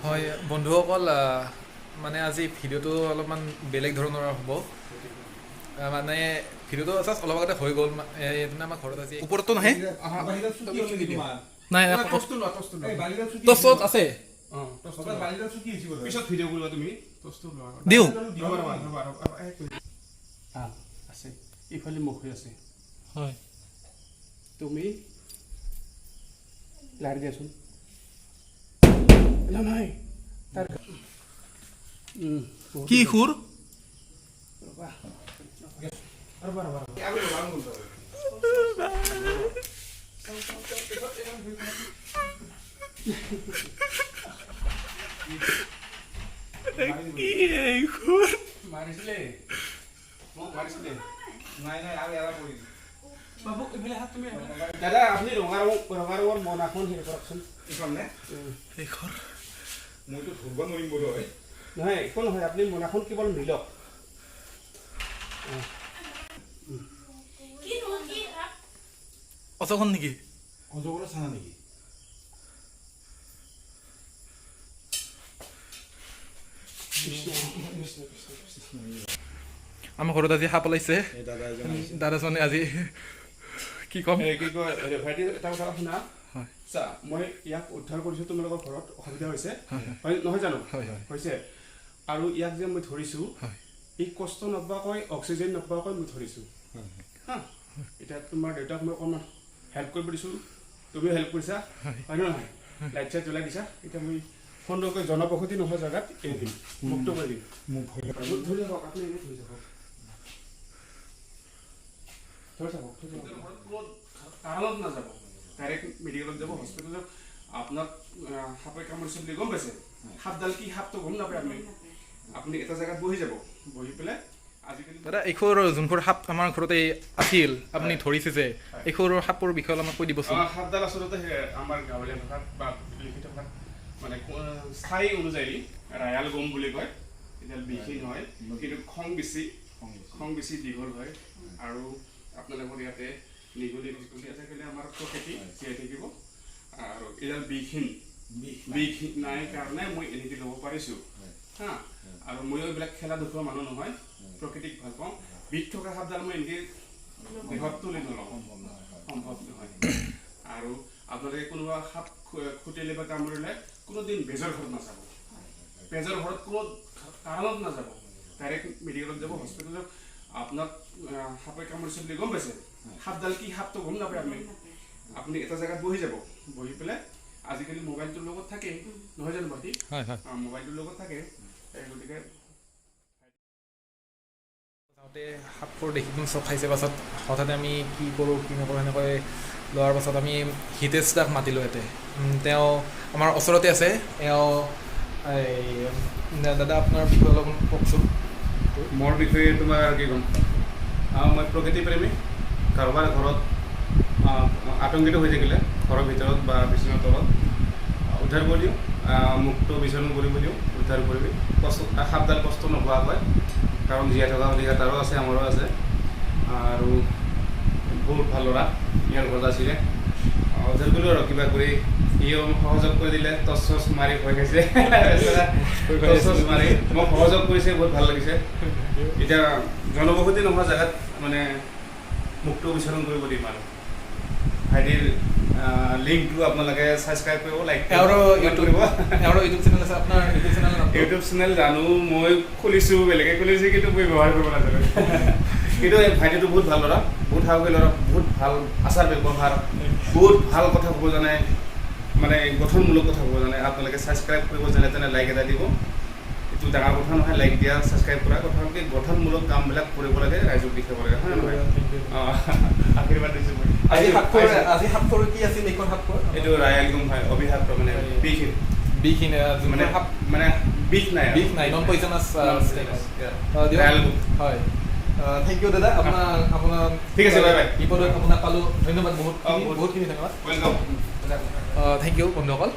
হয় বন্ধুসকল, মানে আজি ভিডিঅ'টো অলপমান বেলেগ ধৰণৰ হ'ব। মানে ভিডিঅ'টো জাষ্ট অলপ আগতে হৈ গ'ল। এই আমাৰ ঘৰত আজি ওপৰতো নাহে নাই। টৰ্চত আছে। পিছত ভিডিঅ' কৰিবা তুমি, টৰ্চটো লোৱা। দিওঁ। ৰ'বা ৰ'বা ৰ'বা ৰ'বা, আছে, ইফালে মুখ হৈ আছে। হয়। তুমি লাৰি দিয়াচোন। নহয়, তাৰ কি সুৰ? ৰ'বা ৰ'বা ৰ'বা ৰ'বা। কি এই সুৰ? মাৰিছিলে, মোক মাৰিছিলে। নাই নাই, আৰু এবাৰ কৰিম। বাবু, এইফালে হাত তুমি। দাদা, আপুনি ৰঙা ৰঙ, ৰঙা ৰঙৰ মোনাখন হেৰি কৰকচোন। এইখন নে? এই ঘৰ। মইতো ধৰিব নোৱাৰিম বোধ হয়। নহয়, একো নহয়, আপুনি মোনাখন কেৱল মিলক। অজগৰ নেকি? অজগৰৰ চানা নেকি? কৃষ্ণ কৃষ্ণ কৃষ্ণ। আমাৰ ঘৰত আজি সাপ ওলাইছে। এই দাদা এজন আহিছে। দাদাজনে আজি কি ক'ম। এই কি কয়, হেৰি ভাইটি, এটা কথা শুনা। হয়। চা, মই ইয়াক উদ্ধাৰ কৰিছোঁ, তোমালোকৰ ঘৰত অসুবিধা হৈছে, হয় নহয় জানো? হয় হয়। হৈছে। আৰু ইয়াক যে মই ধৰিছোঁ, ই কষ্ট নোপোৱাকৈ, অক্সিজেন নোপোৱাকৈ মই ধৰিছোঁ। হা, এতিয়া তোমাৰ দেউতাক মই অকণমান হেল্প কৰিব দিছোঁ, তুমিও হেল্প কৰিছা, হয় নে নহয়? লাইট চাইট জ্বলাই দিছা। এতিয়া মই সুন্দৰকৈ জনবসতি নোহোৱা জেগাত এৰি দিম, মুক্ত কৰি দিম। মোক ভয় লাগে। ধৰি থাকক আপুনি, এনেই ধৰি থাকক, ধৰি থাকক, ধৰি থাকক। কোনো কাৰণত নাযাব, ডাইৰেক্ট মেডিকেলত যাব, হস্পিটেলত। আপোনাক সাপে কামুৰিছে বুলি গম পাইছে। সাপডাল কি সাপটো গম নাপায় আপুনি। আপুনি এটা জেগাত বহি যাব, বহি পেলাই আজিকালি দাদা, এইখোৰ যোনবোৰ সাপ আমাৰ ঘৰতে আছিল, আপুনি ধৰিছে যে, এইখোৰ সাপৰ বিষয়ে অলপমান কৈ দিবচোন। সাপডাল আচলতে সেই আমাৰ গাঁৱলীয়া ভাষাত বা লিখিত ভাষাত মানে স্থায়ী অনুযায়ী ৰায়াল গম বুলি কয়। এডাল বিহীন হয়, কিন্তু খং বেছি, খং বেছি, দীঘল হয়। আৰু আপোনালোকৰ ইয়াতে নিগনি চিগনি থাকিলে আমাৰ প্ৰকৃতি জীয়াই থাকিব। আৰু এডাল বিহীন, বিষ নাই কাৰণে মই এনেকৈ ল'ব পাৰিছোঁ। হা, আৰু ময়ো এইবিলাক খেলা দেখুওৱা মানুহ নহয়, প্ৰকৃতিক ভাল পাওঁ। বিষ থকা সাপডাল মই এনেকৈ দেহত তুলি নলওঁ, সম্ভৱ নহয়। আৰু আপোনালোকে কোনোবা সাপ খুটিলে বা কামুৰিলে কোনোদিন বেজৰ ঘৰত নাযাব, বেজৰ ঘৰত কোনো কাৰণত নাযাব, ডাইৰেক্ট মেডিকেলত যাব, হস্পিটেলত। আপোনাক সাপে কামুৰিছে বুলি গম পাইছে। সাপডাল কি সাপটো গম নাপায় আপুনি। আপুনি এটা জেগাত বহি যাব, বহি পেলাই আজিকালি মোবাইলটোৰ লগত থাকে, নহয় জানো ভাইটি? হয় হয়। মোবাইলটোৰ লগত থাকে, এই গতিকে যাওঁতে সাপবোৰ দেখি পিনি চব খাইছে। পাছত হঠাতে আমি কি কৰোঁ কি নকৰোঁ সেনেকৈ লোৱাৰ পাছত আমি হিতেশ দাক মাতিলোঁ ইয়াতে। তেওঁ আমাৰ ওচৰতে আছে। এওঁ এই দাদা, আপোনাৰ বিষয়ে অলপ কওকচোন। মোৰ বিষয়ে তোমাৰ আৰু কি ক'ম, মই প্ৰকৃতি প্ৰেমী। কাৰোবাৰ ঘৰত আতংকিত হৈ থাকিলে ঘৰৰ ভিতৰত বা বিচনাৰ তলত উদ্ধাৰ কৰি দিওঁ, মুক্ত বিচৰণ কৰিব দিওঁ, উদ্ধাৰ কৰিবি কষ্ট, সাপডাল কষ্ট নোপোৱাকৈ, কাৰণ জীয়াই থকা অধিকাৰ তাৰো আছে, আমাৰো আছে। আৰু বহুত ভাল ল'ৰা, ইয়াৰ ঘৰত আছিলে, উদ্ধাৰ কৰিলোঁ আৰু কিবা কৰি সিও মোক সহযোগ কৰি দিলে। টৰ্চ চচ মাৰি ভয় খাইছে, টৰ্চ চচ মাৰি মোক সহযোগ কৰিছে, বহুত ভাল লাগিছে। এতিয়া জনবসতি নোহোৱা জেগাত মানে মুক্ত বিচৰণ কৰিব দিম। আৰু ভাইটিৰ লিংকটো আপোনালোকে ছাবস্ক্ৰাইব কৰিব, লাইক এওঁৰো কৰিব। এওঁৰো ইউটিউব চেনেল আছে। আপোনাৰ ইউটিউব চেনেল নামটো? ইউটিউব চেনেল জানো মই খুলিছোঁ, বেলেগে খুলিছে, কিন্তু মই ব্যৱহাৰ কৰিব নাজানো। কিন্তু এই ভাইটিটো বহুত ভাল ল'ৰা, বহুত সাহসী ল'ৰা, বহুত ভাল আচাৰ ব্যৱহাৰ, বহুত ভাল কথা ক'ব জানে, মানে গঠনমূলক কথা ক'ব জানে। আপোনালোকে ছাবস্ক্ৰাইব কৰিব, যেনে তেনে লাইক এটা দিব। এইটো ডাঙৰ কথা নহয়, লাইক দিয়া, ছাবস্ক্ৰাইব কৰা কথা হ'ল কি, গঠনমূলক কামবিলাক কৰিব লাগে, ৰাইজক দেখুৱাব লাগে, হয় নে নহয়? অঁ, আশীৰ্বাদ দিছোঁ মই। আজি সাপখোৰ কি আছিল, এইখন সাপখোৰ? এইটো ৰায়াল গুম হয়, অভিশাপ, মানে বিষহীন। বিষহীন। মানে মানে সাপ মানে বিষ নাই আৰু। বিষ নাই, non poisonous. Non-poisonous, yeah. Royal গুম। হয়, thank U দাদা, আপোনাৰ ঠিক আছে, bye bye. বিপদত আপোনাক পালোঁ, ধন্যবাদ বহুত। অঁ, বহুত। বহুতখিনি ধন্যবাদ। Welcome. Thank U বন্ধুসকল।